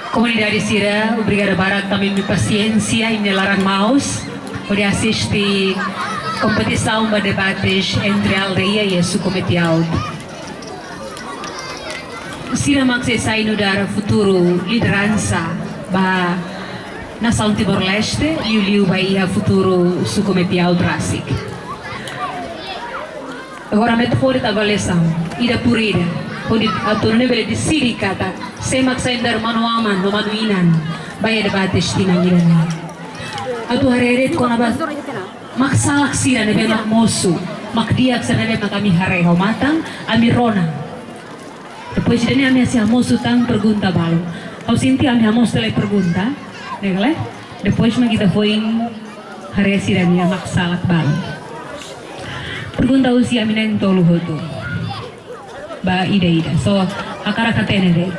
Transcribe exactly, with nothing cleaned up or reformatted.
Komunidade sira, obrigada barak tanba imi-nia pasiénsia, imi-nia laran maus, hodi asiste kompetisaun ba debates entre aldeia iha suku Metiaut. Sira mak sei sai nu'udar futuru lideransa ba nasaun Timor-Leste, liuliu ba iha futuru suku Metiaut rasik. Agora ami atu fó de'it avaliasaun ida por ida, hodi atu nune'e bele deside katak sé mak sai nu'udar manu-aman no manu-inan ba iha debate estiman ida-ne'e. Atu haree de'it kona-ba maksalak sira ne'ebé mak mosu, mak di'ak sira ne'ebé mak ami haree ho matan, ami rona. Depois ida-ne'e ami sei hamosu tan pergunta balu. Ha'u sente ami hamosu tiha lai pergunta, ne'e ka lae? Depois mak ita foin haree sira-nia maksalak balu. Pergunta husi ami na'in-tolu hotu. Ba ida-ida. So, hakarak hatene de'it.